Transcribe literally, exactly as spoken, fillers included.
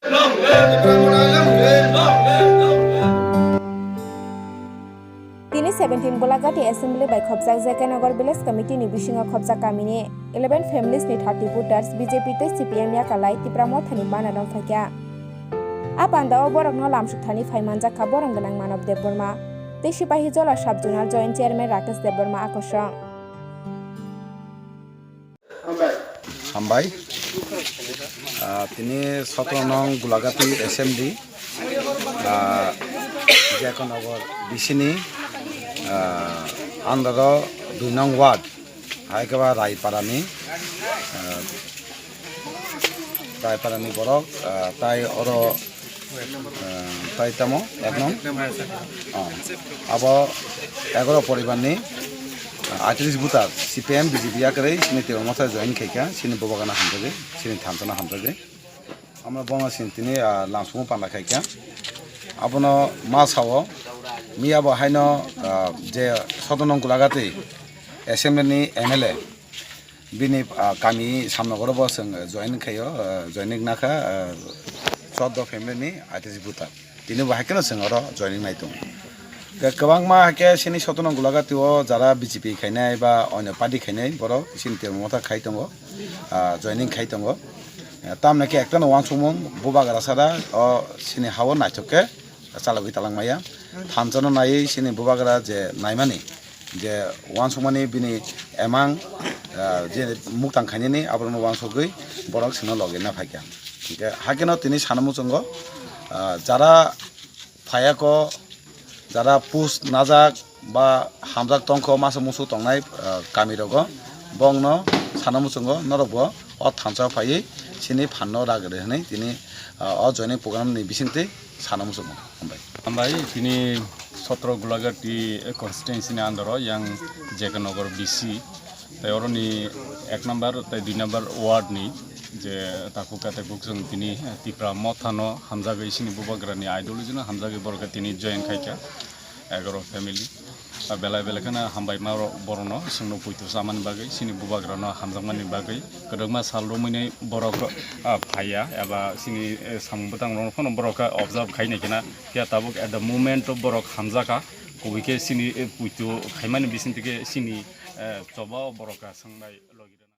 Tini seventeen Gulagati Assembly bai khopjak J K Nagar Village Committee ni bisingo khopjak kamini eleven families ni thirty voters B J P tei C P M yakalai Tipra Mothani banner rok phaikha. A panda o borok no lamsuk thani phai manjak kha borom gwnang Manav Debbarma tei Sipahijola Sub Zonal Joint Chairman Rakesh Debbarma akosong. Hambai. Ah, tini sotro nong Gulagati Assembly, ah, J K Nagar B C ni, ah, under o dui nong ward, hai khe ba Raipara ni, ah, Raipara ni borok, ah, tai oro Ah, tai tamo ek nong? Ah, abo egaroh poribar ni, ah, aitris voter C P M B J P yakarwi sini Tipra Motha join khaikha, sini bubagrano hamjagwi, sini thansa no hamjagwi. Amo bono sini tini, ah, lamsumo panda khaikha. Abono ma sao, miya bo haino, ah, je sotro nong Gulagati assembly ni M L A, bini, ah, kami Samnogoro bo chwng join khaio, ah, joining nakha, ah, chordo family ni aitris voter. Tini bo hai kheno chwng oro joining nai tongo. Ke kwbangma hai khe sini sotro nong Gulagati o jara B J P khainai ba onyo party khainai borok sini Tipra Motha khai tongo, ah, joining khai tongo. Eh, tamni khe ekta no uansukmung bubagra sara o sini ha o naithok khe chalogwi talang maya. Thansa no naiwi sini bubagra je naimani, je uansukmani bini emang, ah, je muktang khainani aborokno uansugwi borok chwngno logi na phaikha. Hingkhe hakhe no tini sana muchungo, ah, jara phayako, jara post najak ba hamjak tongkho masa musu tongnai, ah, kami rogo bongno sana muchungo norokbo o thansa phaiwi sini phanno rag rw hwnwi tini, ah, o joining program ni bisingtwi sana muchungo. Hambai. Hambai, tini sotro Gulagati constituency ni under o yang J K Nagar B C, tei oroni ek number tei dui number ward ni je takhuk katekuk chwng tini Tipra Motha no hamjagwi sini bubagra ni ideology no hamjagwi borok tini join khaikha egaroh family. Ah, belai belai kheno hambai ma rok borok no chwngno poito chamani bagwi, sini bubagra no hamjakmani bagwi kwbangma sal romwi nai borok, ah, phaiya eba sini, eh, samung bwtang rok phano borok khe observe khai nai khena. Phiya tabuk at the moment o borok hamjakha, kubui khe sini, eh, poito khaimani bising twi khe sini, eh, choba o borok kha swngnai logi.